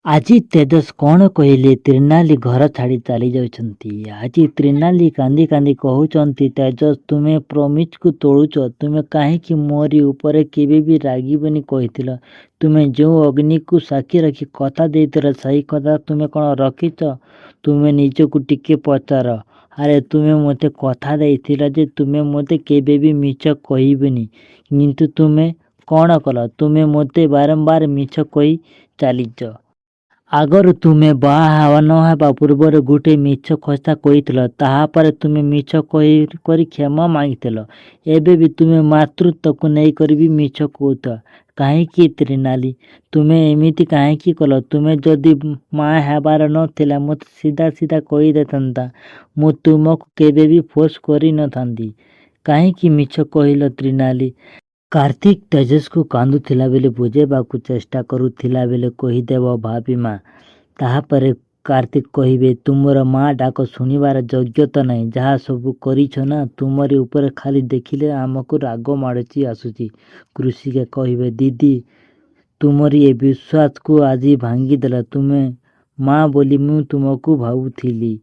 ଆଜି ତେଜସ୍ କ'ଣ କହିଲେ ତ୍ରିନାଲି ଘର ଛାଡ଼ି ଚାଲିଯାଉଛନ୍ତି। ଆଜି ତ୍ରିନାଲି କାନ୍ଦି କାନ୍ଦି କହୁଛନ୍ତି, ତେଜସ୍, ତୁମେ ପ୍ରମିଜ୍‌କୁ ତୋଳୁଛ। ତୁମେ କାହିଁକି ମୋରି ଉପରେ କେବେ ବି ରାଗିବନି କହିଥିଲ? ତୁମେ ଯେଉଁ ଅଗ୍ନିକୁ ସାକ୍ଷୀ ରଖି କଥା ଦେଇଥିଲ, ସେହି କଥା ତୁମେ କ'ଣ ରଖିଛ? ତୁମେ ନିଜକୁ ଟିକେ ପଚାର। ଆରେ ତୁମେ ମୋତେ କଥା ଦେଇଥିଲ ଯେ ତୁମେ ମୋତେ କେବେବି ମିଛ କହିବନି, କିନ୍ତୁ ତୁମେ କ'ଣ କଲ? ତୁମେ ମୋତେ ବାରମ୍ବାର ମିଛ କହି ଚାଲିଛ। ଆଗରୁ ତୁମେ ବାହା ନ ହେବା ପୂର୍ବରୁ ଗୋଟିଏ ମିଛ କଥା କହିଥିଲ। ତାହାପରେ ତୁମେ ମିଛ କହି କରି କ୍ଷମା ମାଗିଥିଲ। ଏବେ ବି ତୁମେ ମାତୃତ୍ୱକୁ ନେଇକରି ବି ମିଛ କହୁଛ। କାହିଁକି ତ୍ରିନାଲି? ତୁମେ ଏମିତି କାହିଁକି କଲ? ତୁମେ ଯଦି ମା ହେବାର ନ ଥିଲା, ମୋତେ ସିଧା ସିଧା କହିଦେଇଥାନ୍ତ। ମୁଁ ତୁମକୁ କେବେବି ଫୋର୍ସ କରିନଥାନ୍ତି। କାହିଁକି ମିଛ କହିଲ ତ୍ରିନାଲି? କାର୍ତ୍ତିକ ତେଜସ୍‌କୁ କାନ୍ଦୁଥିଲା ବେଳେ ବୁଝାଇବାକୁ ଚେଷ୍ଟା କରୁଥିଲା ବେଳେ କହିଦେବ ଭାବୀ ମା। ତାହାପରେ କାର୍ତ୍ତିକ କହିବେ, ତୁମର ମା ଡାକ ଶୁଣିବାର ଯୋଗ୍ୟତା ନାହିଁ। ଯାହା ସବୁ କରିଛ ନା, ତୁମରି ଉପରେ ଖାଲି ଦେଖିଲେ ଆମକୁ ରାଗ ମାଡ଼ି ଆସୁଛି। କୃଷିକା କହିବେ, ଦିଦି, ତୁମରି ଏ ବିଶ୍ୱାସକୁ ଆଜି ଭାଙ୍ଗିଦେଲ। ତୁମେ ମା ବୋଲି ମୁଁ ତୁମକୁ ଭାବୁଥିଲି।